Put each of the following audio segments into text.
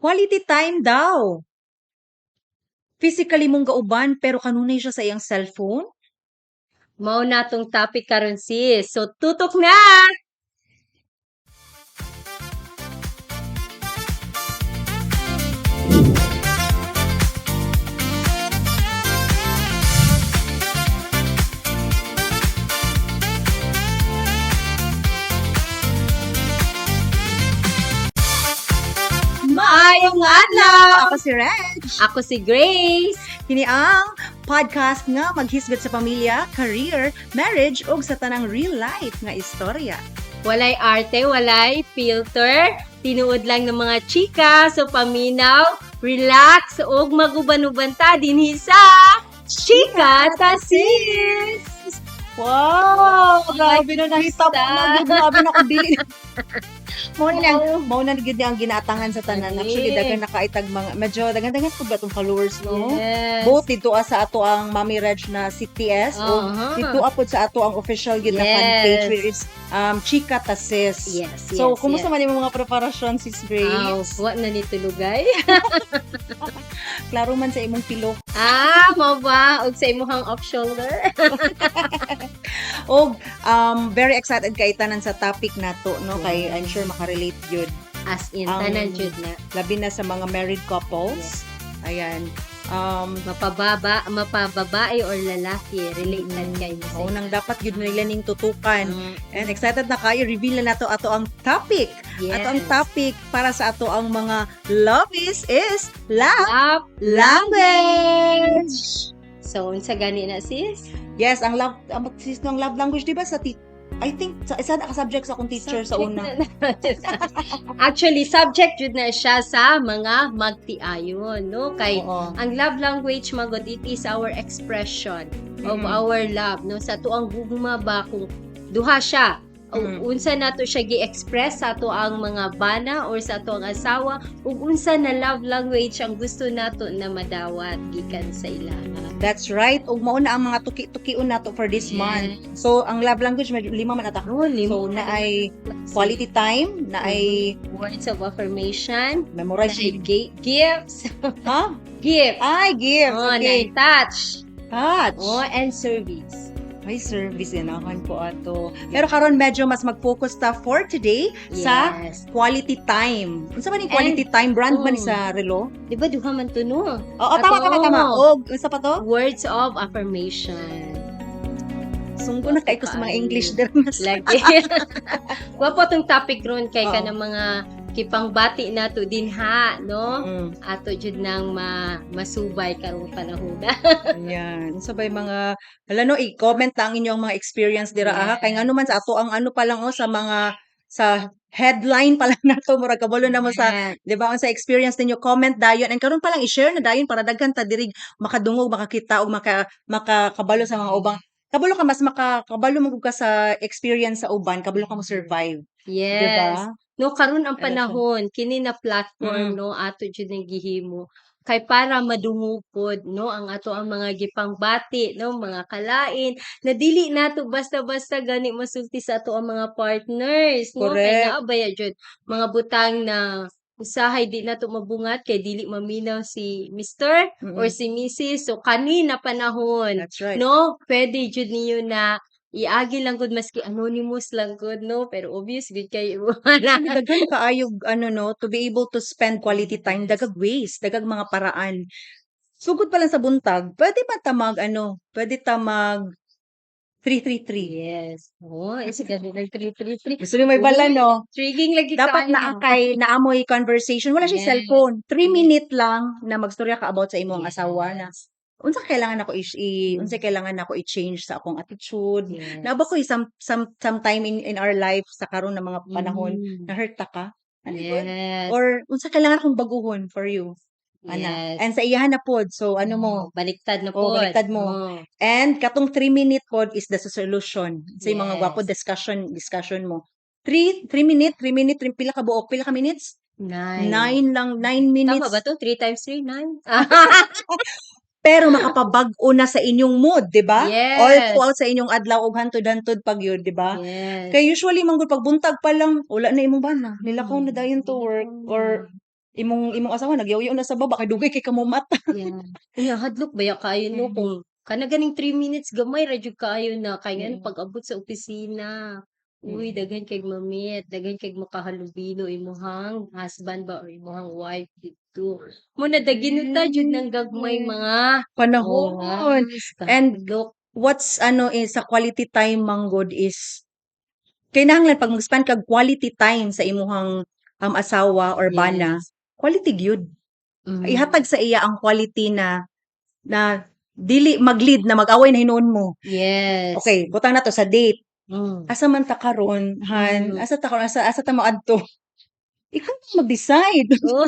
Quality time daw. Physically mong gauban pero kanunay siya sa iyang cellphone? Mao na tong topic karon, sis. So tutok na! Maayong adlaw! Ako si Reg. Ako si Grace. Kini ang podcast nga maghisgot sa pamilya, career, marriage ug sa tanang real life nga istorya. Walay arte, walay filter. Tinuod lang ng mga chika. So paminaw, relax, ug maguban-uban ta dinhi sa Chika Ta Sis! Wow! Grabe na nahitap na. Grabe na kung dili. Mao na gyud ang ginatangan sa tanan. Actually, daghan na kaitag mga medyo daghan-daghan ko ba tong followers, no? Yes. Both dito sa ato ang Mami Reg na CTS o dito pod sa ato ang official gyud na fan page, which is Chika Ta Sis. So, kumusta man imong mga preparasyon, Sis Grace? Aw, wa na ni tulugay. Klaro man sa imong pilo. Ah, mao ba? Og sa imong off shoulder. Og very excited kay tanan sa topic nato, no, kay I'm sure makarelate gyud. As in, tanan jud na. Labi na sa mga married couples. Ayan. Mapababa, mapababae or lalaki, relate tan kayo sa Mao nang dapat gyud nila ning tutukan. And excited na kayo, reveal na nato ato ang topic. Ato ang topic para sa ato ang mga lovies is love Love language. So, unsa gani na, sis? Yes, ang love ang sis ng love language, di ba, sa I think sa isa na ka subject sa akong teacher sa Subject una. na. Actually, subject jud na siya sa mga magtiayon, no? Kay ang love language magod, it is our expression of our love, no? Sa tuang gugma ba, kung duha siya, unsa nato siya gi-express sa ato ang mga bana or sa ato ang asawa, ug unsa na love language ang gusto nato na madawat gikan sa ilaha. That's right. Ug mao na ang mga tuki-tukion nato for this month. So, ang love language medyo lima man ata. Oh, lima. So, na ay quality time, na ay Words of affirmation, memorize. na ay gifts, Ha? gifts. Ay, gifts. Oh, na ay touch. Touch. Oh, and service. May service ganahan ko ato. Pero karon medyo mas mag-focus ta for today sa quality time. Unsa man yung quality time? Brand man ni sa relo? Di ba duha man to, no? Oo, tama, Ato. tama, tama. Og unsa pa to? Words of affirmation. Sunggo na kay ko sa mga English dermas. Lagi. Gwapo tong topic ron kay kanang mga kipangbati nato din ha, no? Ato jud nang masubay karong panahon. Ayan. Unsa bay mga hala, no, i-comment na ang inyong mga experience dira ah. Kay ngano man sa ato ang ano pa lang, oh, sa mga sa headline pa lang nato murag kabalo na mo sa 'di ba, unsa experience ninyo, comment dayon, and karon pa lang i-share na dayon para daghan ta diri makadungog, makakita og makakabalo sa mga ubang kabalo ka, mas makakabalo mo ka sa experience sa uban, kabalo ka mo survive, 'di ba? No, karon ang Ano siya? panahon kini na platform, no, ato jud nang gihimo kay para madungog pod, no, ang ato ang mga gipangbati, no, mga kalain na dili nato basta-basta gani masulti sa ato ang mga partners, no, kay naa baya jud mga butang na usahay di nato mabungat kay dili maminaw si Mr. or si Mrs. So kani na panahon, That's right. no, pwede jud niyo na iagi lang gud, maski anonymous lang gud, no, pero obvious gud kay Actually, daghan kaayog ano, no, to be able to spend quality time, dagag ways, dagag mga paraan. Sugod pa lang sa buntag, pwede pa ta mag ano, pwede ta mag 333. Yes. Oh, is gani nag 333. Gusto niyo may bala, no? Intriguing lagi Dapat kaayo. naa kay naamoy conversation, wala siya cellphone. 3 minute lang na magstorya ka about sa imong asawa na unsa kailangan ako unsa kailangan nako i-change sa akong attitude. Naa ba koy some time in our life sa karon na mga panahon na hurt ta ka? Ano yun? Or unsa kailangan akong baguhon for you? Ana. And sa iyahan na pod. So ano mo? Oh, baliktad na Oh, pod. baliktad mo. Oh. And katong 3 minute pod is the solution. Sa mga gwapo discussion mo. 3 minute, 3 minute, 3, pila ka buok, pila ka minutes? 9. 9 lang, 9 minutes. Tama ba to? 3 times 3, 9? Pero makapabag-o na sa inyong mood, di ba? Yes. All throughout sa inyong adlaw og hantod-hantod pag yun, di ba? Yes. Kay usually man gud pagbuntag pa lang, wala na imong bana, nilakaw na dayon to work or Imong asawa nagyaw-yaw na sa baba kay dugay kay ka momata. Yeah. Unya hadlok baya kaayo, no, kung kana ganing 3 minutes gamay ra jud kaayo na kay ngano pag-abot sa opisina. Uy, daghan kay ma-meet, daghan kay makahalubilo imuhang husband ba or imuhang wife didto. Mo na daginuta jud ng gagmay mga panahon. Oras, And kahadlok. What's ano is sa quality time manggod is kinahanglan pag mag-spend kag quality time sa imuhang asawa or bana, quality gyud. Ihatag sa iya ang quality na na dili mag-lead na mag-away na hinuon mo. Okay, butang na to sa date. Asa man ta karon, han? Asa ta karon? Asa ta moadto? Ikaw na mag-decide. Oh.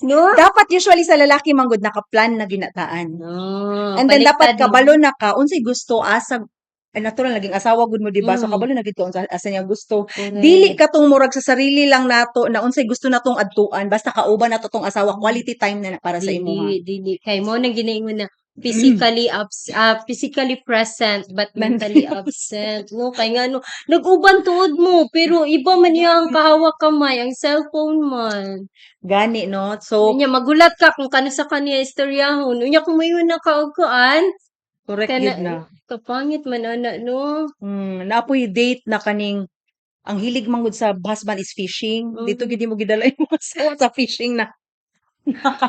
No? Dapat usually sa lalaki manggod naka-plan na ginataan. No. And then dapat Baliktad, no? kabalo na ka unsay gusto, asa ay natural naging asawa gud mo, di ba? So kabalo na gid ka unsa asa niya gusto. Dili katong murag sa sarili lang nato na unsay gusto natong adtuan basta kauban nato tong asawa, quality time na para sa imuha. Dili, dili. Kay mo nang ginaingon na physically present but mentally absent, no? Kay ngano nag-uban tuod mo pero iba man niya ang kahawak kamay, ang cellphone man. Gani, no? So Unya magulat ka kung kano sa kaniya istoryahon. Unya kung mayon na ka og kuan, correct kana gyud na. Kapangit man ana, no? Naa poy date na kaning ang hilig man gud sa husband is fishing. Dito gid mo gidala imong asawa sa fishing na.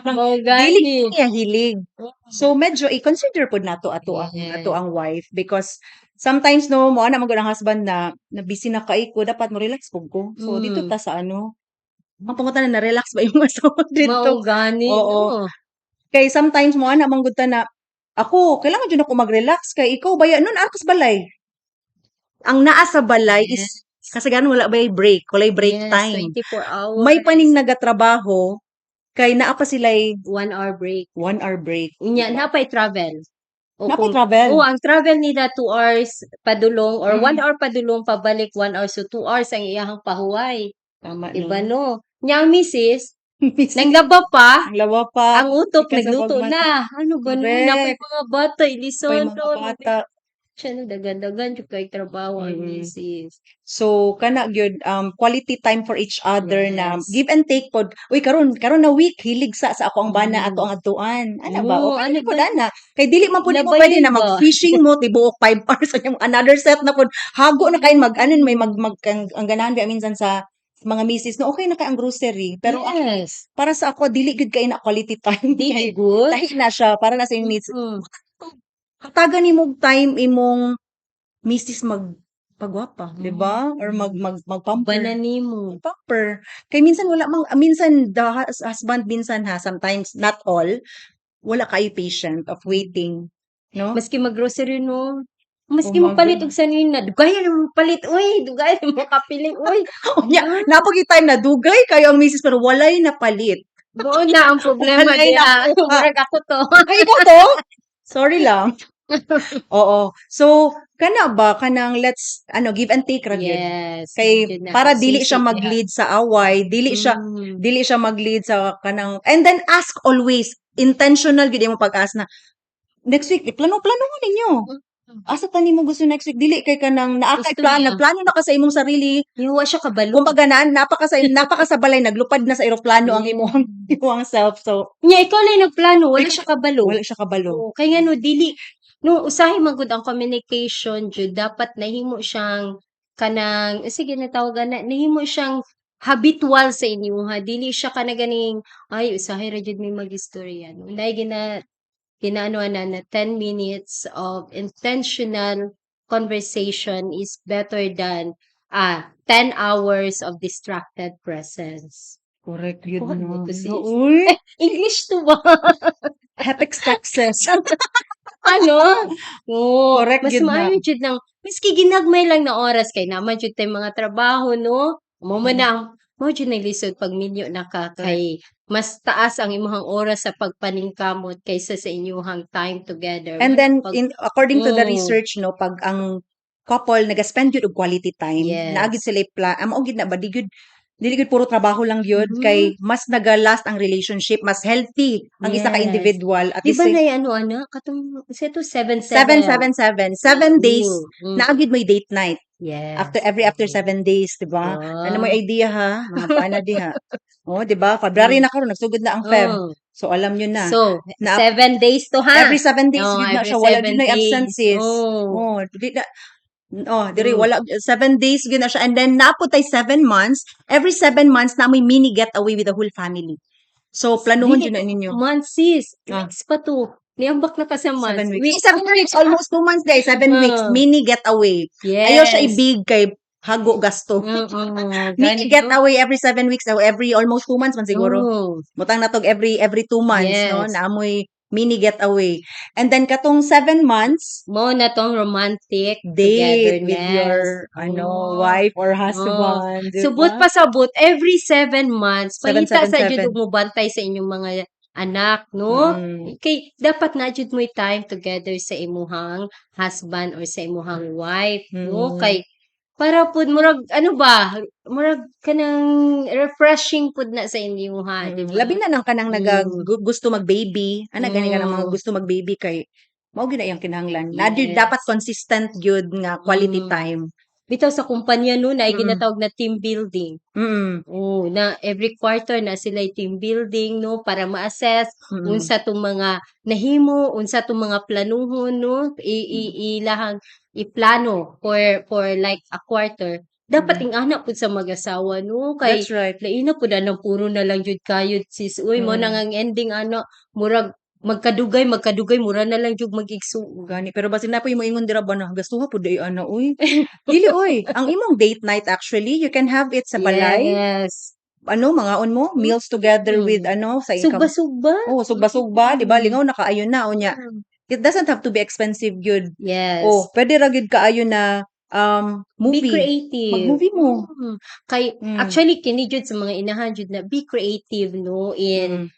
Mao Dili gani. Niya hilig. So medyo i-consider pod nato ato ang ato ang wife because sometimes, no, mo ana man gud ang husband na na busy na kay ko, dapat mo relax pud ko. So dito ta sa ano. Ang pangutan na relax ba imong asawa dito? Mao gani, Oo. no? Kay sometimes mo ana man gud ta na ako kailangan jud ako mag-relax kay ikaw baya nun naa kas balay. Ang naa sa balay is kasagaran wala bay break, walay break time. 24 hours. May paning nagatrabaho kay naa pa sila'y 1 hour break. 1 hour break. Unya, Diba? napay travel. O Napay travel. Oh, ang travel nila 2 hours padulong or 1 hour padulong pabalik 1 hour. So 2 hours ang iyahang pahuway. Tama, Diba, no? no? Nya ang misis, nanglaba pa, Ang lawa pa. ang utok Ikan sa nagluto pagmata. na. Ano ba no? Napay mga bata, Pay ilison mga bata. Siya no, dagan-dagan jud kay trabaho ang misis. So kana gyud quality time for each other na give and take pod. Uy, karon karon na week hilig sa ako ang bana ato ang adtuan. Ana ba? Oo, Okay ano pod ba? ana. Kay dili man pud nimo Labayin pwede na ba? mag-fishing mo tibuok 5 hours anyang another set na pod. Hago na kay mag ano may mag, mag ang ganahan ba minsan sa mga misis no, okay na kay ang grocery pero ako, para sa ako dili gyud kay na quality time. Dili good. Lahi na siya para na sa imong misis. Hatagan nimo og time imong misis mag pagwapa, di ba? Or mag mag magpamper. Bana nimo. Pamper. Kay minsan wala mang minsan the husband minsan ha, sometimes, not all, wala kay patient of waiting, no? Maski mag-grocery, no. Maski Oh, mopalit og sanina, dugay na mo palit uy, dugay na mo kapiling uy. Unya, napagi time na dugay kayo ang misis pero walay napalit. Buo na ang problema Walay diha. nakuha. Murag ako to. Ay, ikaw to? Sorry lang. Oo. So, kana ba kanang let's ano give and take ra gyud. Kay Gyud na. para dili siya Susi diha. mag-lead sa away, dili siya dili siya mag-lead sa kanang and then ask always, intentional gyud imong pag-ask na next week plano-plano ninyo. Asa ta nimo gusto next week? Dili kay kanang naa kay Gusto plan, niya. Nagplano na ka sa imong sarili. Wa siya kabalo. Kumbaga na napa ka sa balay, naglupad na sa eroplano ang imong imong self. So, Nya ikaw lang nagplano, wala siya kabalo. Wala siya kabalo. Oo, kay ngano dili no usahay man gud ang communication jud dapat nahimo siyang kanang sige na tawagan na nahimo siyang habitual sa inyo ha, dili siya kana ganing ay usahay ra jud may magistorya, no. Nay gina ginaano na na 10 minutes of intentional conversation is better than 10 hours of distracted presence. Correct yun, Kuha no. to sis. Uy, English to ba? Hepex Texas. Ano? Oo, Correct mas gyud na. maayo jud nang miski ginagmay lang na oras kay naman jud tay mga trabaho, no. Mao man na ang mao jud nang lisod pag minyo na ka kay mas taas ang imong oras sa pagpaningkamot kaysa sa inyuhang time together. And Mao na then pag in according to the research, no, pag ang couple naga-spend gyud og quality time, naa gyud sila mao gyud na ba di gyud Dili gyud puro trabaho lang gyud kay mas naga-last ang relationship, mas healthy ang isa ka individual at Di ba the same na ano ana katong sa to 7 7 7 7 7 7 days naa gyud may date night. After 7 days, di ba? Ano may idea ha? Mga pana diha. Oh, di ba? February na karon, nagsugod na ang Feb. So alam nyo na. So, 7 days to ha. Every 7 days Oh, gyud na every siya, wala 7 gyud na days. absences. Oh. Oh, di na. Oh, diri wala, 7 days gyud na siya and then naa pud tay 7 months. Every 7 months na may mini getaway with the whole family. So planuhon Dili jud na ninyo. Months, sis. Ah. Weeks pa to. Niambak na ka sa months. 7 weeks. 7 weeks, almost 2 months day. 7 weeks, mini getaway. Ayaw siya ibig kay hago gasto. Mini Ganito. getaway every 7 weeks or every almost 2 months man siguro. Butang natog every 2 months, no? Naamoy mini getaway. And then katong 7 months, Mo na tong romantic date with togetherness. your ano wife or husband, di So, but ba? Pasabot, every 7 months, Seven, pangita seven, sa jud seven. og mobantay sa inyong mga anak, no? Mm. Kay dapat na jud mo'y time together sa imuhang husband or sa imuhang wife, no? Kay para pud murag ano ba, murag kanang refreshing pud na sa inyuha, di ba? Labi na nang kanang naga gusto mag-baby, ana gani kanang mga gusto mag-baby kay mao gyud na iyang kinahanglan. Na gyud dapat consistent gyud nga quality time. Bitaw sa kumpanya no na ginatawag na team building. Oh, na every quarter na sila team building, no, para ma-assess unsa tong mga nahimo, unsa tong mga planuhon, no, ilahang iplano for like a quarter. Dapat ingana pud sa mag-asawa, no, kay That's right. laina pud anang puro na lang jud kayod, sis. Uy, mo na nga ang ending ana, murag magkadugay magkadugay mura na lang jud mag-igsuon. Gani, pero basin na po yung moingon dira ba na gastuha pud ay ana, uy. Dili oy, ang imong date night actually you can have it sa balay. Ano, mangaon mo, meals together with ano sa ikam. Sugba-sugba. Oh, sugba-sugba, di ba? Lingaw na kaayo na unya. It doesn't have to be expensive gyud. Oh, pwede ra gyud kaayo na Be movie. Creative. Mag-movie mo. Kay actually kini jud sa mga inahan jud na be creative, no, in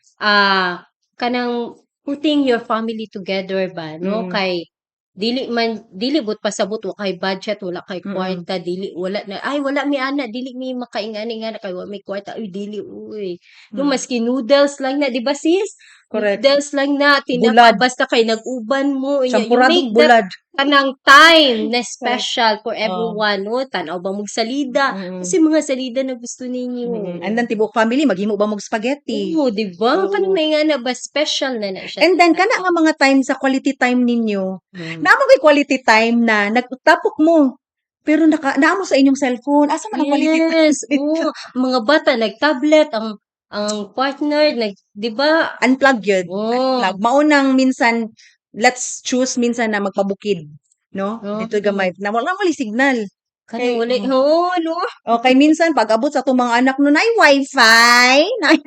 kanang putting your family together ba, no, kay dili man dili but pasabot wa kay budget, wala kay kwarta, dili wala na ay wala mi ana, dili mi makaingani nga kay wa mi kwarta, uy, dili uy, no, maski noodles lang na, di ba, sis? Correct. Noodles lang na tinapa Bulad. Basta kay nag-uban mo unya, you Champuradong make that bulad. Kanang time na special for everyone, no, tan-aw ba mog salida kasi mga salida na gusto ninyo. And then tibuok family maghimo ba mog spaghetti? Oo, di ba? Oo. Kanang may nga na ba special na na siya. And then kana nga mga time sa quality time ninyo, naa mo kay quality time na nagtapok mo pero naka naa mo sa inyong cellphone. Asa man ang quality time? Yes, oo. Mga bata nag-tablet, ang partner nag, di ba? Unplug yun. Oo. Unplug. Maunang minsan let's choose minsan na magpabukid, no? Oo. Dito gamay na wala wala signal. Kanang Kay wala, oo, no? Okay, minsan pag abot sa atong mga anak no, nay wifi. Nay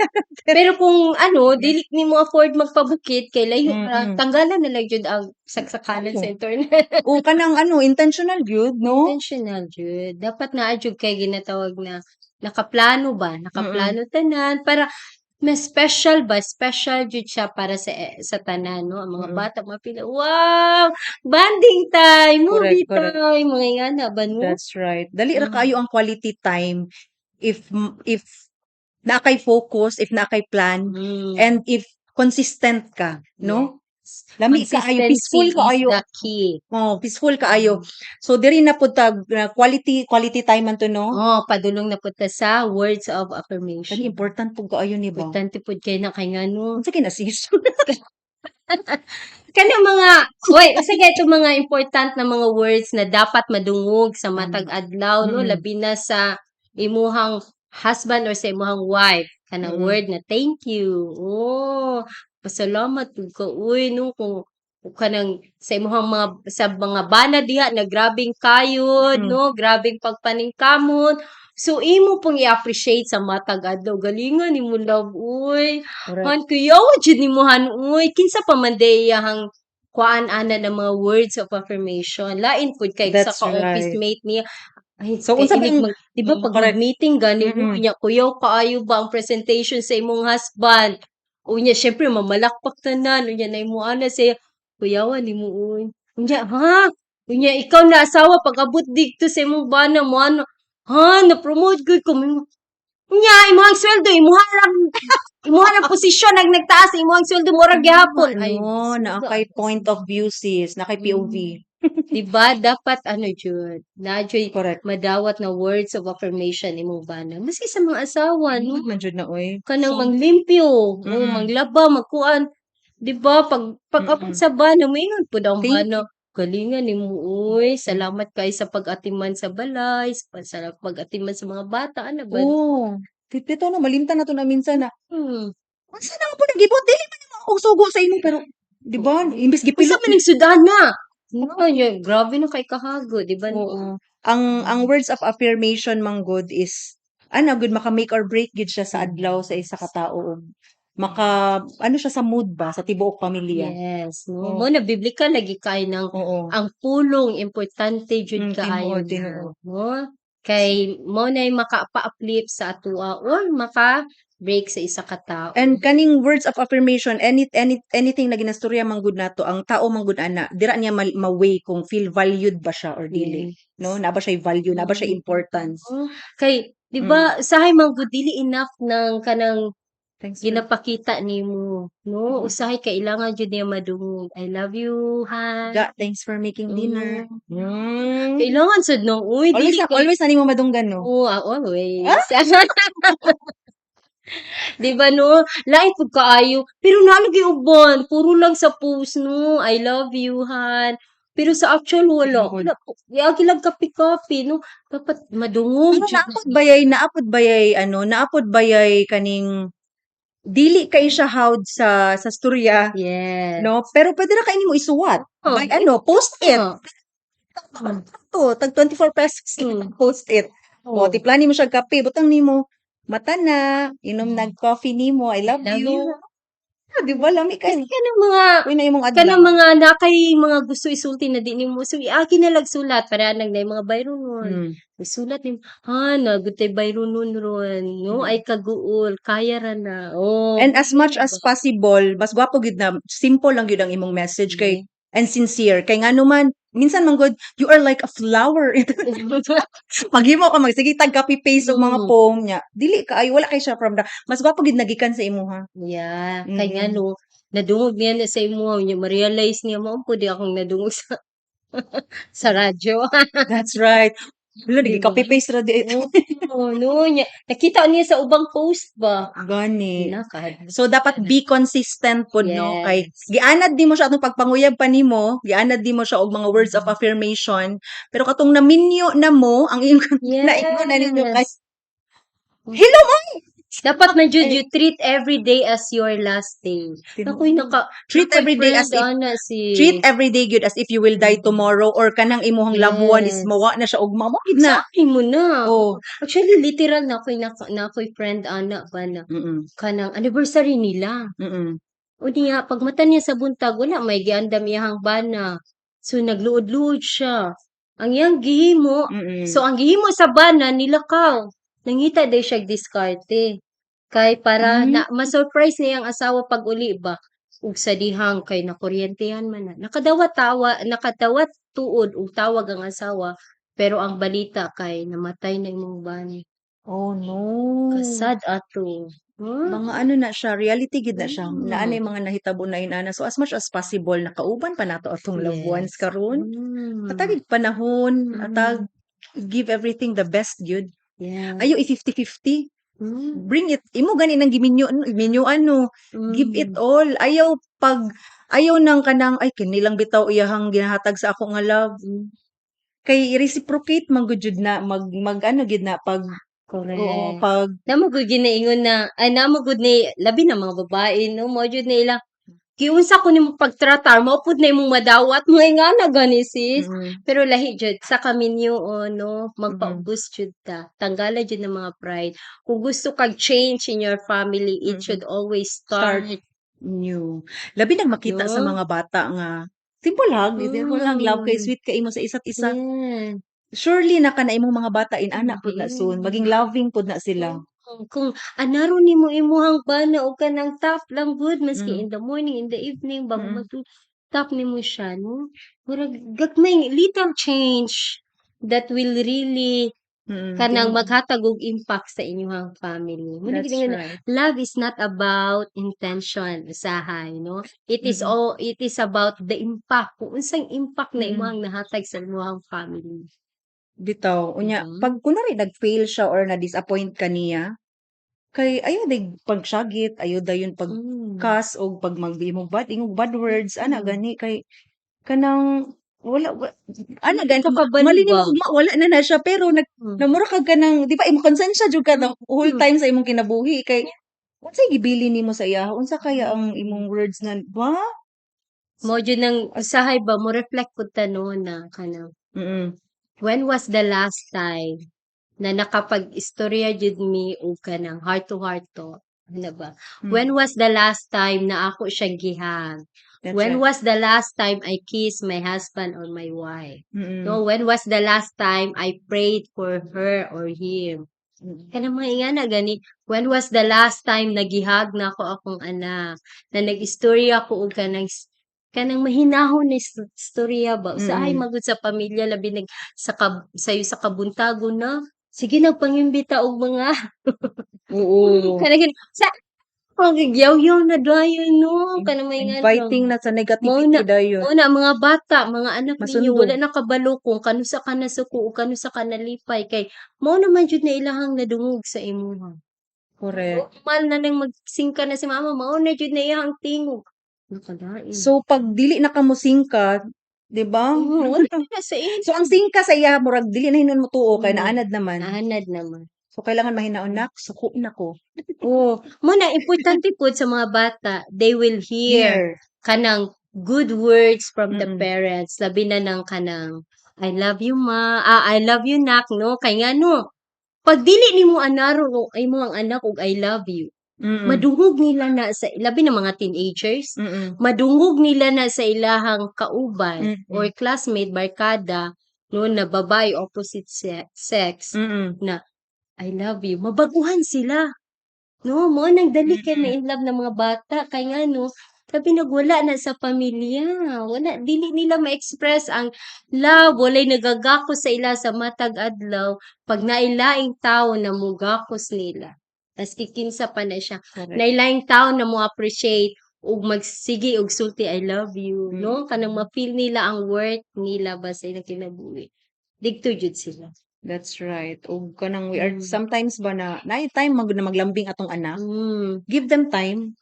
Pero kung ano, dili nimo afford magpabukid kay layo ra, tanggalan na lang jud ang saksakanan sa internet. O kanang ano, intentional gyud, no? Intentional jud. Dapat naa jud kay ginatawag na nakaplano ba, nakaplano tanan para mas special ba, special jud siya para sa tanan, no? Ang mga bata mapila, wow, bonding time, movie Correct, correct. time, mga ingana ba, no? That's right. Dali ra kaayo ang quality time if naa kay focus, if naa kay plan, and if consistent ka, no? Lami kaayo, peaceful Consistency is kaayo. The key. Oh, peaceful kaayo. So diri na pud tag na quality quality time man to, no? Oh, padulong na pud ta sa words of Kani affirmation. Important pud kaayo ni ba? Importante pud kay na kay ngano. Unsa kay na, sis? Kanang mga, oy, usa kay itong mga important na mga words na dapat madungog sa matag adlaw, no, labi na sa imuhang husband or sa imuhang wife. Kanang word na thank you. Oh, pasalamat pud ka uy, no, kung kanang sa imuhang mga sa mga bana diha na grabeng kayod, no, grabeng pagpaningkamot. So imo pong i-appreciate sa matag adlaw. Galingan nimo, love, uy. Han kuyaw jud nimo han uy. Kinsa pa man day iyahang kuan ana ng mga words of affirmation? Lain pud kay sa That's ka-office right. mate niya. Ay, So kay unsa inig bang mag, di ba pag mag-meeting gani unya kuyaw kaayo ba ang presentation sa imong husband? Unya syempre mamalakpak tanan, unya na imo ana siya kuyawan nimo uy. Unya ha? Unya ikaw na asawa pag abot didto sa imong bana mo ano, ha, na-promote gud ko. Nya imong sweldo, imuha rang posisyon ang nagtaas, imong sweldo murag gihapon. Ay, Ay, no, naa kay point of view, sis, naa kay POV. Diba dapat ano jud, na jud Correct. Madawat na words of affirmation imong bana. Maski sa mga asawa, no? Man jud na oy. Kanang So, manglimpyo, o manglaba, magkuan. Di ba? Pag abot sa bana, maingon pud ang Thank bana. Galingan nimo uy, salamat kay sa pag-atiman sa balay, sa pag-atiman sa mga bata, ana ba? Oo. Bitaw no, malimtan na to na minsan na unsa na po nagibot, dili man nimo akong sugo sa imo, pero di ba imbes Unsa gipilo man ning sudana? No, yun, grabe na kay kahago, di ba? Oo. Ang words of affirmation man gud is ano gud, maka make or break gid siya sa adlaw sa isa ka tawo ug maka ano siya sa mood ba sa tibuok pamilya. Yes, no. Oo. Mo na biblical lagi kay ng ang pulong importante jud kaayo Tinuod, na, tinuod. No? Kay mo nay maka-uplift sa atoa or maka-break sa isa ka tawo. And kaning words of affirmation, anything na ginastorya man gud nato, ang tao man gud ana, dira niya ma-weigh kung feel valued ba siya or dili. No, naa ba siya value, naa ba siya importance. Oh, kay di ba usahay man gud dili enough ng kanang Thanks for ginapakita nimo, no? Usahay kailangan jud niya madungog. "I love you, Han." Ga, thanks for making dinner. Kailangan sad no, uy, Always dili na, kay always na nimo madunggan, no? Oo, always. Di ba, no? Lain pud kaayo. Pero naa lagi uban, puro lang sa post, no? "I love you, Han." Pero sa actual wala. Tinuod. Wala. Giagi lang kape-kape, no? Dapat madungog Pero jud. Naapod bayay kaning dili kay siya hawd sa storya, no? Pero pwede ra kay nimo isuwat. By ano, post it. To, tag 24 pesos post it. O, tipla nimo siya kape, butang nimo mata na, inom nag coffee nimo, "I love Love you." you. Ah, di ba lami kay Kasi kanang mga Uy na imong adlaw. Kanang mga na kay mga gusto isulti na di nimo, so iagi na lag sulat para nang nay mga bayronon. Isulat nimo, "Han, naa gud tay bayronon ron, no? Ay kaguol, kaya ra na." Oh. And as much as possible, mas gwapo gid na simple lang gyud ang imong message kay and sincere. Kay ngano man, minsan man gud, you are like a flower. Maghimo ka magsige tag copy paste og mga poem niya. Dili ka ay wala kay siya from the mas gwapo gid nagikan sa imuha. Yeah, kay ngano nadungog niya na sa imo niya, ma-realize niya mao pud akong nadungog sa radyo. That's right. Wala, Di ba? copy paste ra di. Oo, no, nya nakita niya sa ubang post ba. Gani. Na kahadlok. So dapat be consistent pod, no, kay gianad nimo siya atong pagpanguyab pa nimo, gianad nimo siya og mga words of affirmation, pero katong naminyo na mo ang iyong naingon na ninyo kay hello mo. Dapat man jud you treat every day as your last day. Ako'y naka Treat nakoy every day as friend if ana si treat every day gyud as if you will die tomorrow or kanang imuhang loved one is mawa na siya og mao gid na. Sa mo na. Oh. Actually, literal na ako'y naka, na ako'y friend ana ba na kanang anniversary nila. O niya, pag mata niya sa buntag, wala may giandam iyahang bana. So, nagluod-luod siya. Ang iyang gihimo, so ang gihimo sa bana, nilakaw. Nangita day siya diskarte. Kay para na ma-surprise niya ang asawa pag uli ba. Ug sa dihang kay nakuryentehan man na. Nakadawat tawa, nakadawat tuod ug tawag ang asawa, pero ang balita kay namatay na imong bana. Oh no. Kasad ato. Huh? Mga ano na siya, reality gid na siya. Naa na Mm. yung mga nahitabo na inana. So as much as possible, nakauban pa nato atong loved ones karon. Atagig panahon, atag give everything the best gyud. Ayo i-50-50. Bring it. Imo gani nang giminyo, minyo ano, give it all. Ayaw pag ayaw nang kanang ay kini lang bitaw iyahang ginahatag sa ako nga love. Kay reciprocate man gud jud na mag mag ano gid na pag Correct. Oo, pag Namo gud ginaingon na ay namo gud ni labi na mga babae, no, mao jud na ilang giunsa ko nimo pagtratar mao pud na imong madawat, mga ingana gani, sis. Pero lahi jud sa kaminyoon, no, magpaubos jud ta. Tanggala jud ng mga pride. Kung gusto kag change in your family, it should always start start new. Labi nang makita sa No? mga bata nga simple hug, simple hug, love kay sweet kay imo sa isa't isa. Surely na kana imong mga bata inana pud na soon, maging loving pud na sila. Kung anaron nimo imuhang bana og kanang tap lang gud maski in the morning, in the evening, bago matulog, tap nimo siya, no? Murag gagmay little change that will really Kanang maghatag og impact sa inyong family. Mo That's right. Love is not about intention usahay, no? It is all it is about the impact, kung unsang impact na imong nahatag sa imong family. Bitaw, unya pag kunwari nag-fail siya or na-disappoint ka niya, kay ayaw day pagsyagit, ayaw dayon pag cuss og pag mag-imong bad ingong bad words ana gani, kay kanang wala wa ana gani Ka kabalo mali nimo ba? Ugma wala na na siya, pero nag namura kag kanang, di ba, imong konsensya jud ka the whole time sa imong kinabuhi, kay unsay gibilin nimo sa iya, unsa kaya ang imong words na ba? Mo jud nang usahay ba mo reflect pud ta, no, na kanang when was the last time na nakapag-istorya jud mi og kanang heart to heart talk, ano ba? When was the last time na ako siyang gi-hug? That's When right. was the last time I kissed my husband or my wife? No, when was the last time I prayed for her or him? Kanang mga ingana gani. When was the last time na gi-hug nako akong anak? Na nag-istorya ko og kanang mahinahon na istorya ba? Usahay magud sa pamilya, labi nag sa kab sayo sa kabuntagon na. Sige nagpangimbita og mga kanang sa mga na dayon, no, kanang mga ingana. Inviting na sa Mao negativity na dayon. Mao na mga bata, mga anak ninyo Masundog. wala na kabalo kung kanusa ka nasuko o kanusa ka nalipay, kay mao naman jud na ilahang nadungog sa imuha. Normal na nang magsingka na si mama, mao na jud na iyahang tingog. Nakalain. So pag dili na ka mosingka, di ba? Oo, wala na sa ila. So ang singka sa iya murag dili na hinuon motuo kay naanad naman. Naanad naman. So kailangan mahinaon nak, suko na ko. Oo, mo na importante pud sa mga bata, they will hear Hear. kanang good words from the parents, labi na nang kanang "I love you, ma," ah, "I love you, nak," no, kay ngano pag dili nimo anaro o imo ang anak og "I love you," madungog nila na sa labi na mga teenagers, madungog nila na sa ilahang kauban or classmate, barkada, no, na babae, opposite sex na "I love you," mabaguhan sila. No, mo nang dali kay ma-in love ng mga bata, kay ngano labi nag wala na sa pamilya, wala, dili nila ma-express ang love, walay nagagakos sa ila sa matag adlaw. Pag naay laing tawo na mugakos nila, maski kinsa pa na siya, naay laing tawo na mo appreciate ug magsige og sulti "I love you," no, kanang ma-feel nila ang worth nila ba sa ilang kinabuhi, didto jud sila. That's right. Ug kanang we are sometimes ba na naay time man gud na maglambing atong anak. Give them time.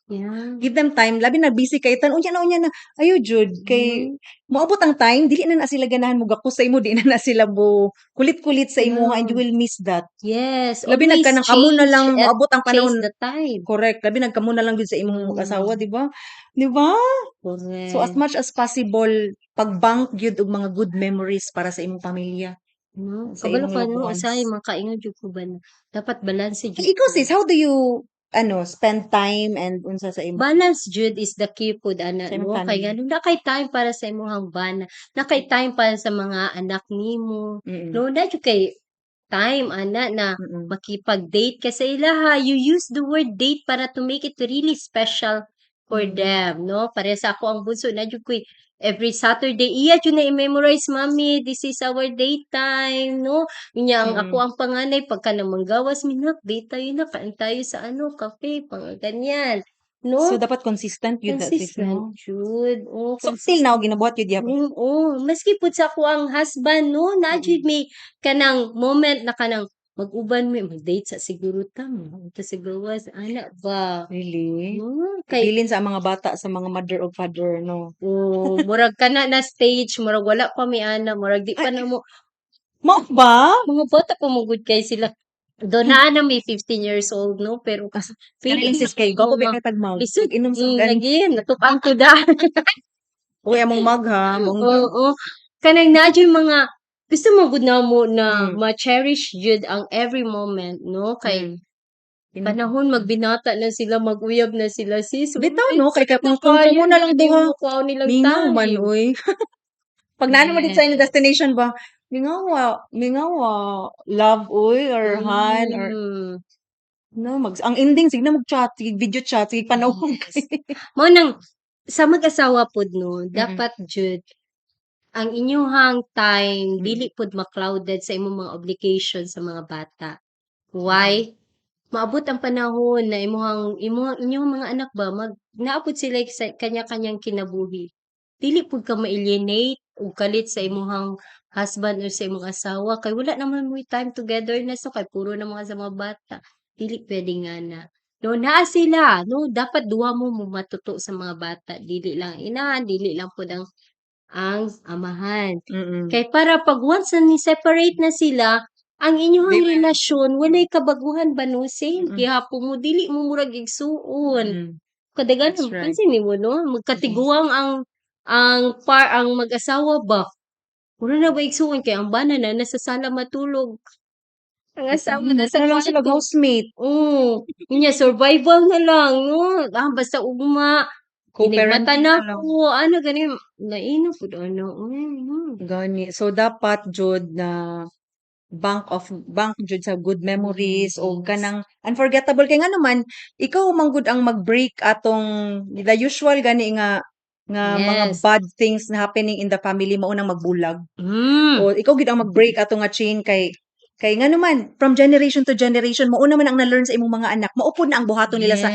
Give them time, labi na busy kay tan unya na ayo jud kay moabot ang time dili na na sila ganahan mogakos sa imo, di na na sila mo kulit-kulit sa imuha, and you will miss that. Yes, Labi nag always kanang kamo na change lang at moabot ang chase panahon. the time. Correct. Labi nag kamo na lang gyud sa imong mag-asawa, di ba? Di ba? So as Correct. much as possible, pag-bank gyud og mga good memories para sa imong pamilya. No, Sa kabalo imong ka, loved no, ones. usahay makaingon jud ko ba na dapat balanse jud Ikaw ko. sis, how do you ano spend time and unsa sa imong Balance jud is the key pud ana, sa imong no, kay family? ngano naa kay time para sa imong bana, naa kay time para sa mga anak nimo, no, naa jud kay time ana na makipag-date ka sa ilaha. You use the word "date" para to make it really special for them, no? Pareha sa ako ang bunso, naa jud ko'y every Saturday iya jud na i-memorize, "Mommy, this is our date time," no? Unya ang ako ang panganay, pagka manggawas mi, "Nak, date tayo, nak, kain tayo sa ano, cafe," mga ganyan, no? So dapat consistent gyud na sis, Consistent no? jud, oh. So till now ginabuhat gyud gyapon? Oo, maski pud sa ako ang husband, no, naa jud may kanang moment na kanang mag-uban mi, "Mag-date sa siguro ta, ta sa gawas," ana ba. Really? Kay Ibilin sa mga bata sa mga mother o father, no? Oh, murag kana na stage, murag wala pa mi ana, murag di pa Ay, namo mao ba? Mga bata pa man gud kay sila. Do naa na may 15 years old, no, pero As feeling sis kay gwapo ba mga kay tag mug? Lisod Inom sa gan. Lagi natup-an ko da. Uy, among mug ha, bongga. Oo, kanang naa juy mga gusto mo gud namo na ma-cherish jud ang every moment, no, kay panahon magbinata na sila, mag-uyab na sila, sis. Bitaw, no, kay kung kamo na lang duha, Kuha nilang mingaw man time. Oy. Pag naa naman dito sa inyong destination ba, mingaw wa, love uy or han or no, mag ang ending sige na mag-chat, sige video chat, sige panawag. Yes. Mao nang sa mag-asawa pod, no, dapat jud Ang inyuhang time dili pud ma-clouded sa imong mga obligation sa mga bata. Why? Maabot ang panahon na imuhang imuhang inyong mga anak ba mag naa pud sila sa kanya-kanyang kinabuhi. Dili pud ka ma-alienate og kalit sa imuhang husband or sa imong asawa kay wala naman mo'y time together na, so kay puro na mga sa mga bata. Dili pwede nga na. No, naa sila, no, dapat duha mo mo matuto sa mga bata, dili lang inahan, dili lang pud ang amahan. Kay para pag once na ni-separate na sila, ang inyong relasyon walay kabaguhan ba, no, same gihapon mo, dili mo murag igsuon. Kadaghan That's right. pansin nimo, no, magkatiguang ang par ang mag-asawa ba. Wala na ba igsuon kay ang bana na nasa sala matulog. Ang asawa nasa Na lang sila kwarto. Housemate. Oo, unya survival na lang, no. Ah, basta ugma. Co-parenting Inigmata na na lang. ko, ano gani, lain na pud ana oy, no. Gani. So dapat jud na bank jud sa good memories o kanang unforgettable kay ngano man ikaw man gud ang mag-break atong the usual gani nga nga mga bad things na happening in the family, mao nang magbulag. O ikaw gid ang mag-break ato nga chain kay ngano man from generation to generation mao naman ang na-learn sa imong mga anak, mao pud na ang buhaton nila sa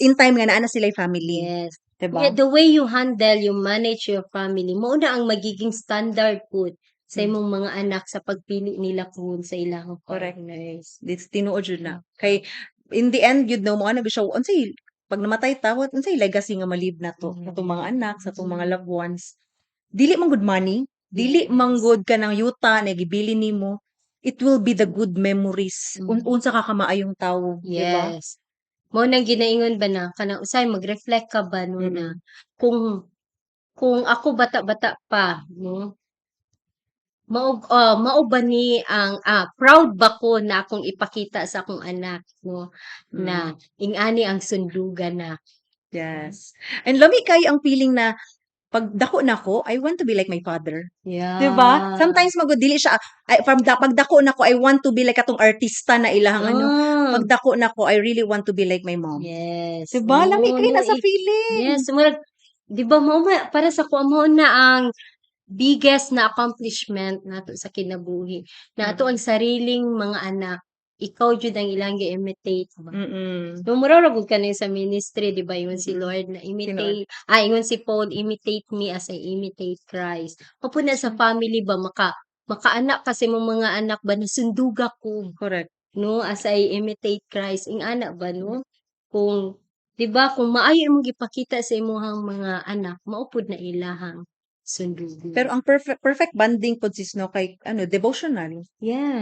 in time nga naa na sila'y family. Diba? Yeah, the way you handle, you manage your family, mao na ang magiging standard pud sa imong mga anak sa pagpili nila pud sa ilang partners. This tinuod jud na. Kay in the end yun, no, mo ano siya, unsay pag namatay ta, what unsay legacy nga ma-leave nato sa atong mga anak, sa atong mga loved ones? Dili man gud money, dili man gud kanang yuta na gibilin nimo. It will be the good memories. Unsa ka kamaayong tawo, di ba? Yes. Mao nang ginaingon ba na kanang usay mag-reflect ka ba, no, na kung ako bata-bata pa, no, mao ba ni ang proud ba ko na akong ipakita sa akong anak, no, na ing-ani ang sundugan na. Yes. And lami kayo ang feeling na pag dako na ko, I want to be like my father. Diba? Sometimes magud dili siya ay, from da, pag dako na ko, I want to be like atong artista na ilahang ano. Pag dako na ko, I really want to be like my mom. Diba? Lami Oo, kayo no, na sa feeling. Yes, murag di ba mao para sa ko mao na ang biggest na accomplishment nato sa kinabuhi na ato ang sariling mga anak, ikaw jud ang ilang gi-imitate ba. No, mura ra gud kani sa ministry, di ba, ingon si Lord na imitate, ingon si Paul, "Imitate me as I imitate Christ." Mao na sa family ba, makaanak kasi mong mga anak ba na sunduga ko, no, as I imitate Christ, ing-ana ba, no, kung di ba kung maayo imong gipakita sa imong mga anak, mao pud na ilahang sundugon. Pero ang perfect perfect bonding pod, sis, no, kay ano, devotional.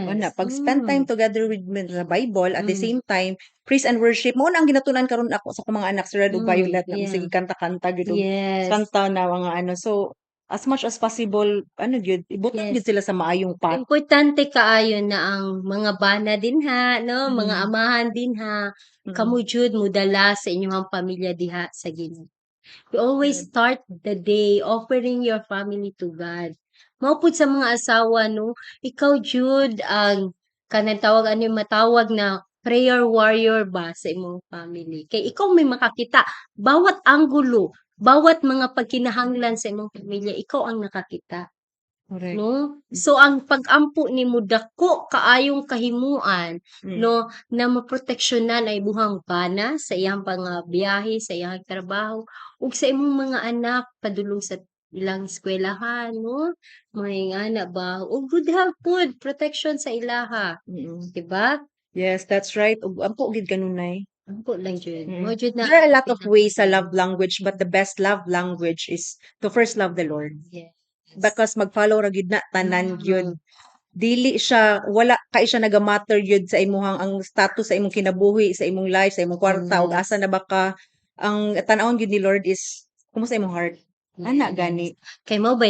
Ana, pag spend time together with the Bible, at the same time praise and worship, mao na ang ginatunan karon ako sa akong mga anak, si Red ug Violet, na sige kanta-kanta gid og kanta na mga ano. So as much as possible, ano gyud, ibutang gyud sila sa maayong path. Importante kaayo na ang mga bana din ha, no, mga amahan din ha, kamo jud modala sa inyong pamilya diha sa Ginoo. You always start the day offering your family to God. Mao pud sa mga asawa, no, ikaw jud ang kanang tawag ano, matawag na prayer warrior ba sa imong family. Kay ikaw may makakita bawat anggulo, bawat mga pagkinahanglan sa imong pamilya, ikaw ang nakakita. No? So ang pag-ampo nimo dako kaayong kahimuan, no, na maproteksyonan ay imong bana sa iyang mga biyahe, sa iyang trabaho ug sa imong mga anak padulong sa ilang eskwelahan, no, mga ingana ba, ug good health pud, protection sa ilaha, diba? Yes, that's right. Ug ampo gid kanunay. Ampo lang jud. Mao jud na There are a lot of ways sa love language, but the best love language is to first love the Lord. Because mag-follow ra gyud na tanan gyud. Dili siya, wala kay siya naga-matter gyud sa imuhang ang status sa imong kinabuhi, sa imong life, sa imong kwarta ug asa na ba ka. Ang tan-awon gyud ni Lord is kumusta imong heart. Ana gani. Kay mao ba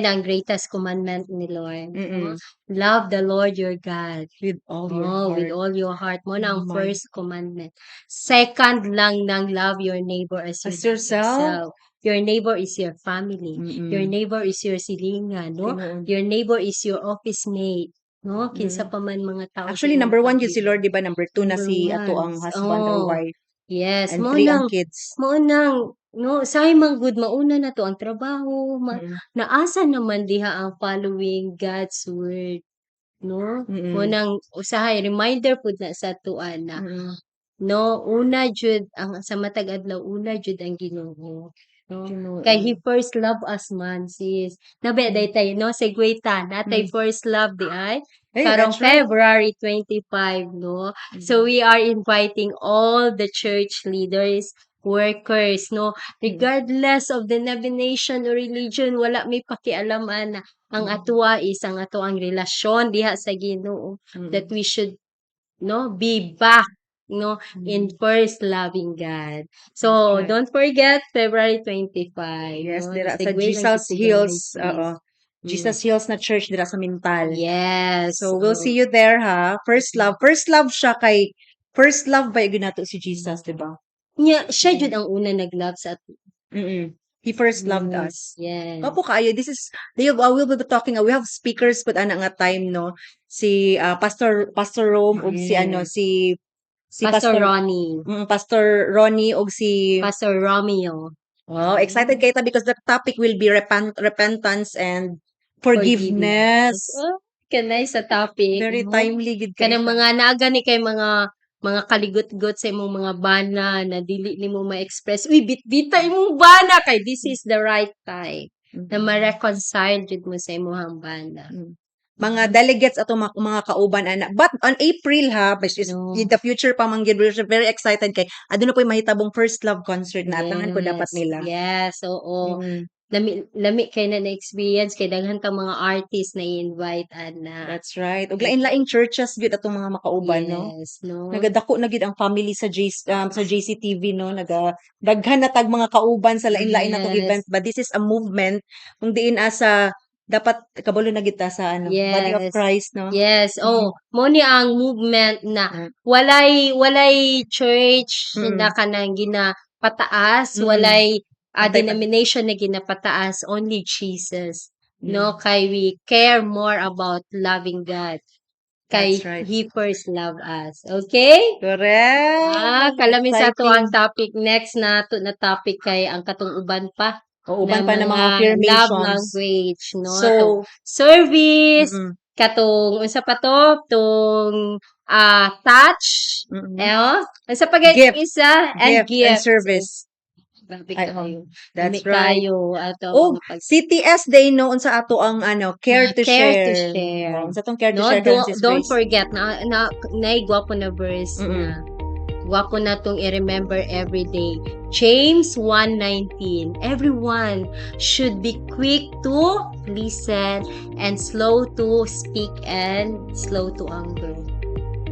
na ang greatest commandment ni Lord, no? Love the Lord your God with all your oh, with heart all your heart. Mao na ang and mind. First commandment. Second lang ng love your neighbor as As yourself. Yourself. Your neighbor is your family. Your neighbor is your silingan, no? Tinuod. Your neighbor is your office mate, no? Kinsa pa man mga tao sa Actually, imong number one yun si paligid. Lord, di ba? Number two na Number si ato one. ang husband or wife. Yes, And mao three nang ang kids. Mao nang, no, usahay man gud mauna na to ang trabaho, naasa naman diha ang following God's word, no? Mao nang usahay reminder pud na sa atoa na, no, una jud ang sa matag adlaw, una jud ang Ginoo, no? Tinuod. Kay He first love us man, sis. Nabi day tay, no, segue ta, natay first love di ay Hey, karong that's right. February 25, no? So we are inviting all the church leaders, workers, no, regardless of denomination or religion, wala may pakialam ana. Ang atoa is ang atoang relasyon diha sa Ginoo that we should, no, be back, no, in first loving God. So don't forget February 25, Yes, no? dira sa Segue lang Jesus jud ko gamay, Hills, sis. Oo. Jesus Hills na church dira sa Mintal. So we'll see you there, ha. First love. First love siya kay first love ba gyud nato si Jesus, di ba? Nya, siya jud ang una nag-love sa ato. He first loved us. Gwapo kaayo. This is they will be talking, we have speakers pud ana nga time, no. Si Pastor Rome ug si ano, si Pastor Pastor Ronnie. Pastor Ronnie ug si Pastor Romeo. Wow, excited kaayo ta because the topic will be repentance and forgiveness. Oh, kanay sa topic. Very No? timely gid kay Kanang siya. Mga naa gani kay mga kaligot-got sa imong mga bana na dili nimo ma-express. Uy, bitbita imong bana kay this is the right time na ma-reconcile jud mo sa imong bana. Mga delegates ato mga kauban ana. But on April ha, which is No. in the future pa man gyud, we're very excited kay aduna po'y mahitabong first love concert na atangan ko dapat nila. Yes, oo. Lami lami kay na na-experience kay daghan tang mga artist na i-invite ana. That's right. Ug lain-laing churches gyud atong mga makauban, no? Yes, no. Nagadako na gyud ang family sa JCTV, no, naga daghan na tag mga kauban sa lain-lain natong event, but this is a movement kung diin asa dapat kabalo na gyud ta sa ano, body of Christ, no? Yes, oh, mo ni ang movement na walay church na kanang ginapataas, walay Antay pa. Denomination na ginapataas, only Jesus. No, kay we care more about loving God. Kay That's right. He first loved us. Okay? Correct. Ah, kalami sa ato ang Exciting. Topic. Next na to na topic kay ang katong uban pa O, uban na pa ng mga love affirmations. Language, no? So, Atong service, katong unsa pa to, tong touch, eh, oh, unsa pa gani Gift. isa and Gift and gift. Service. Grabe Ay, kaayo. that's Lami right. kaayo ato Oh, mga pag CTS Day, no, unsa ato ang ano, care Mga to care to share. Share. Oh, unsa tong care to No, share do, karon, Sis don't Grace? Forget na naay gwapo na verse na gwapo na tong i-remember every day. James 1:19. Everyone should be quick to listen and slow to speak and slow to anger.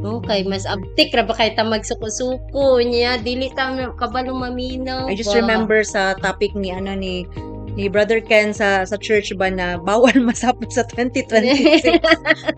No, kay mas abtik ra ba kay ta magsuko-suko niya, dili ta kabalo maminaw I just ba? Remember sa topic ni ano ni Brother Ken sa church ba na bawal masapot sa 2026.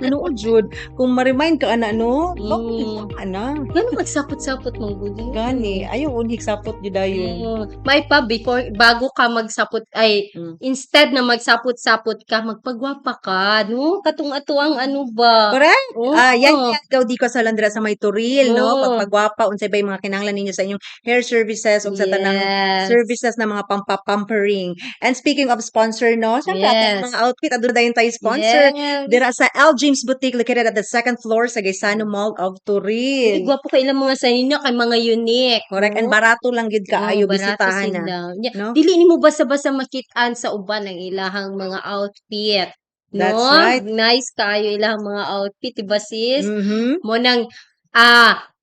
Ano jud kung ma-remind ka ana, no? Bawal ana. Ngano magsapot-sapot man gud, no? Gani, ayaw unig sapot jud dayon. Oo. May pa before bago ka magsapot ay instead na magsapot-sapot ka, magpagwapa ka, no, katong ato ang ano ba? Correct? Oo. Ah, yan yan Gaudico Salon dira sa may Toril, no? Oo. Pagpagwapa, unsay bay mga kinahanglan ninyo sa inyong hair services ug sa tanang services na mga pampapampering. And speaking of sponsor, no? Syempre, atong mga outfit, aduna dayon tayo sponsor. Dira sa L. James Boutique located at the second floor sa Gaisano Mall of Uy, Toril. gwapo kay ilang mga sa inyo kay mga unique. Correct. And No? barato lang gid kaayo, Oo, barato bisitahan na. Sila. Nya, No? dili nimo basta-basta makit-an sa uban ang ilahang mga outfit. No? That's right. Nice kaayo ilahang mga outfit, diba, sis? Mhm. Mo nang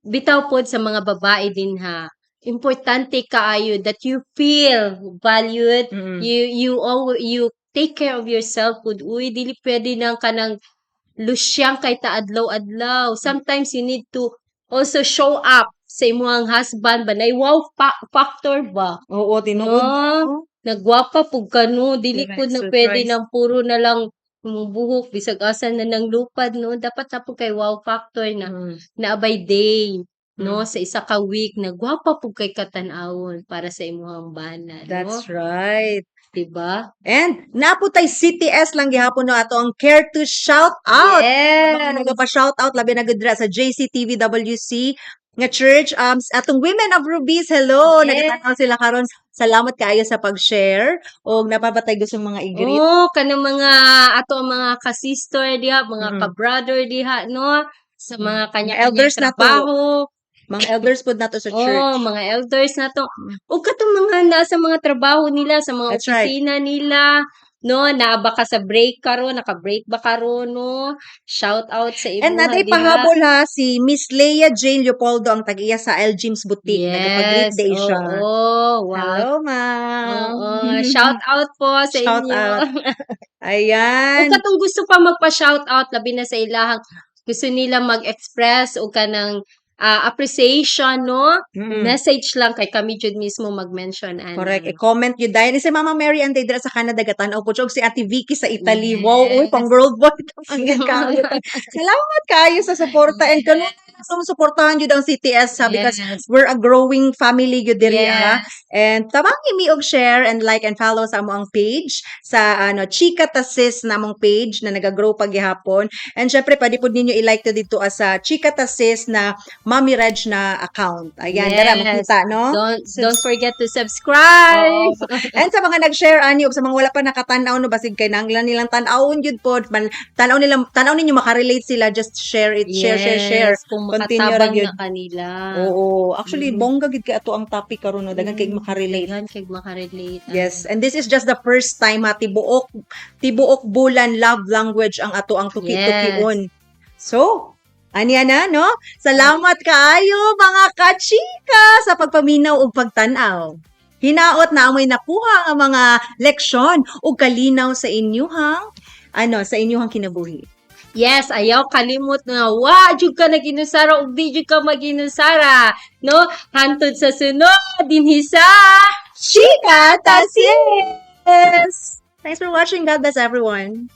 bitaw pod sa mga babae din ha. Importante kaayo that you feel valued. You all you take care of yourself pud. Uy, dili pwede nang kanang lusyang kay ta adlaw-adlaw. Sometimes you need to also show up sa imong husband ba, nay wow factor ba? Oo, tinuod. No? Nagwapa pud ka, no. Dili Correct. pud na pwede Surprise. Nang puro na lang imong buhok bisag asa na nang lupad, no. Dapat na pud kay wow factor na na by day, no, sa isa ka week na gwapa pud kay katan-awon para sa imong bana, no? That's right. Diba? And naa pod tay CTS lang gihapon, no, ato ang care to shout out. Yes. Mga nagapa-shout out labi na gud dira sa JCTVWC. nga church. Atong Women of Rubies, hello. Nagatanaw sila karon. Salamat kaayo sa pag-share. Og naa pa ba tay gustong mga i-greet? Oh, kanang mga ato ang mga ka-sister diha, mga ka-brother diha, no? Sa mga kanya-kanya Elders na to. trabaho. Mga elders pod nato sa church. Oh, mga elders na to. O katong mga nasa mga trabaho nila, sa mga That's right. opisina nila, no? Naa ba ka sa break karon, naka-break ba karon, no? Shout out sa And imuha naday diha. Pahabol ha, si Miss Leia Jane Leopoldo, ang tag-iya sa L James Boutique. Nagapag-greet day siya. Oo, wow. Hello, ma'am. Oo, shout out po sa Shout inyo. out. Ayan. Ug katong gusto pa magpa-shout out, labi na sa ilahang gusto nila mag-express o kanang appreciation, no? Message lang kay kami jud mismo mag-mention ana. Correct. I-comment yun dahil si Mama Mary Anday dira sa Canada gatan-aw po siya ug si Ate Vicky sa Italy. Wow, uy, pang worldwide ang kaayo. Salamat kaayo sa suporta and kanu suportahan jud ang CTS ha, because we're a growing family gyud diri ha. And tabangi mi og share and like and follow sa among page sa ano, Chika Tasis na among page na naga-grow pa gihapon. And syempre pwede pud ninyo i-like to dito as sa Chika Tasis na Mami Reg na account. Ayan, dara makita, no? Don't forget to subscribe. Oo. And sa mga nag-share ani ug sa mga wala pa nakatan-aw, no, basig kay nanglan nilang tan-awon jud pod man, tan-aw nila, tan-aw ninyo makarelate sila, just share it, share, share, share. Yes, kung Continue ra makatabang gyud. na kanila. Oo, actually bongga gid kay ato ang topic karon, no, daghan kay makarelate. Daghan kay makarelate. Yes, and this is just the first time ha, tibuok tibuok bulan love language ang ato ang tuki-tukion. So, aniya na, no? Salamat kaayo, mga kachika, sa pagpaminaw ug pagtan-aw. Hinaot na amoy nakuha ang mga leksyon ug kalinaw sa inyuhang ano, sa inyuhang kinabuhi. Yes, ayaw kalimot nga wa jud ka naginusara ug di jud ka maginusara, no? Hantod sa sunod dinhi sa Chika Tasis! Thanks for watching. God bless everyone.